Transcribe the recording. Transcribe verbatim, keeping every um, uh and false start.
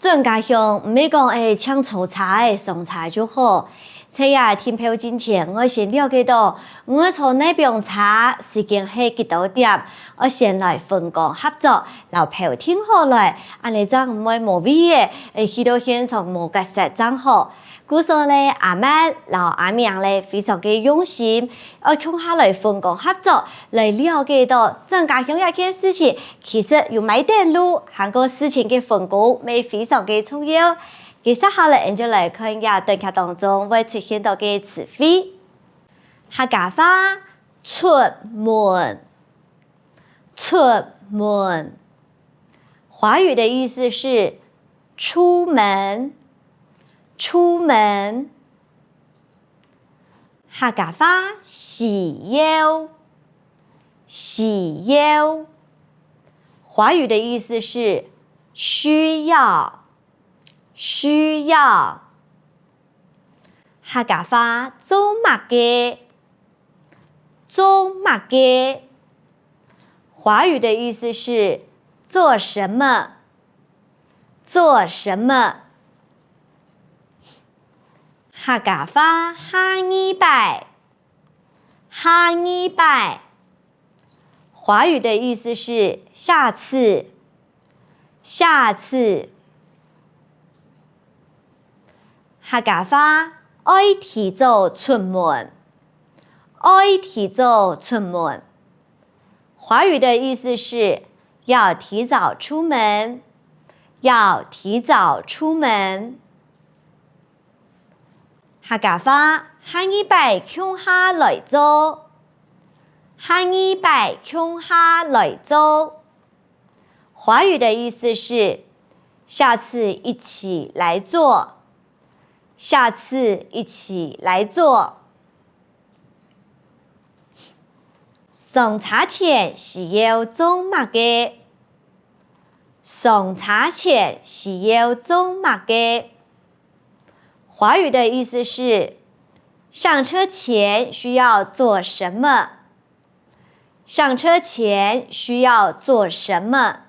轉家鄉毋係講愛淨坐車仔上車就好，在這訂票進前，愛先了解到愛坐哪枋車，時間係幾多點，愛先來分工合作，摎票訂好來，恁仔正毋會無位仔，去到現場無結煞正好。 故所呢，阿曼摎阿明呢非常个用心，愛共下來分工合作，來了解到轉家鄉這件事情，其實有麼等路，還過事情个分工乜非常个重要。接下來，𠊎等就來看這短劇當中會出現到个詞彙。客家話，出門，出門。華語的意思是出門， 出門。客家話，需要，需要。華語的意思是需要，需要。客家話，做麼个，做麼个。華語的意思是做什麼， 做什麼。客家話，下二擺，下二擺。華語的意思是下次，下次。客家話，愛提早出門，愛提早出門。 華語的意思是要提早出門，要提早出門。客家話，下二擺共下來做，下二擺共下來做。華語的意思是下次一起來做，下次一起來做。 上車前需要做麼个？上車前需要做麼个？華語的意思是，上車前需要做什麼？上車前需要做什麼？